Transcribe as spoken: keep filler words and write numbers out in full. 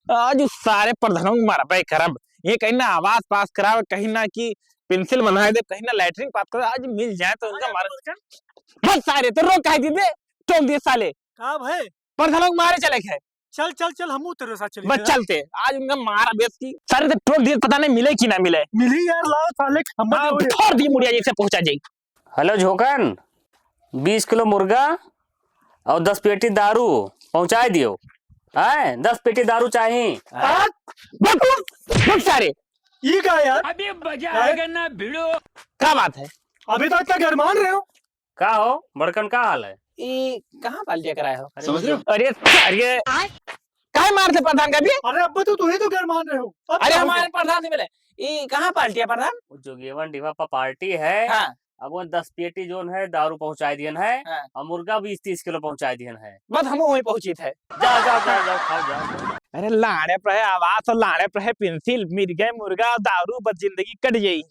आज उस सारे प्रधानों को मारबे करब। ये कहीं ना आवास पास करावे, कहीं ना कि पेंसिल बनाए दे, कहीं ना लैट्रिन पास करावे। आज मिल जाए तो उनका मार। बस सारे तो रोक काहे दी दे, टोक दिए साले। का भाई? प्रधानों को मारे चले गए। चल, चल, चल, हमहू तेरे साथ चली बस। चलते, आज उनका मारा बेस की। सारे तो टोक दिए, पता नहीं मिले कि ना मिले। मिली यार, लाओ साले, हम हाँ, फोड़ दी मुड़िया जैसे पहुंचा जाई। हेलो झोकन, बीस किलो मुर्गा और दस पेटी दारू पहुंचाए दियो। हैं, दस पेटी दारू चाही। हाँ? बक, बक सारे। ई का यार? अभी मजा आएगा ना भिड़ो। का बात है? अभी तक तो गरमान रहे हो। का हो बड़कन, का हाल है? ई कहाँ पार्टी कराए हो? अरे समझ रहे हो? अरे सारे, काहे मारते प्रधान का भी? अरे अब्बा, तो तू ही तो गरमान रहे हो। अब अरे क्या हो हमारे गया? प्रधान नहीं मिले। ई कहाँ पार्टी है प्रधान? वो जोगेवन डिवा पर पार्टी है। हाँ। अब वो दस पेटी जोन है दारू पहुंचाए दियन है। हाँ। और मुर्गा बीस तीस किलो पहुंचाए दियन है। बस हम वहीं पहुंचित है। जाओ, जाओ, जाओ, जाओ, खाओ, जाओ। अरे लाड़े पर है आवास और लाड़े पर है पेंसिल, मिल गए मुर्गा और दारू, बस जिंदगी कट जाई।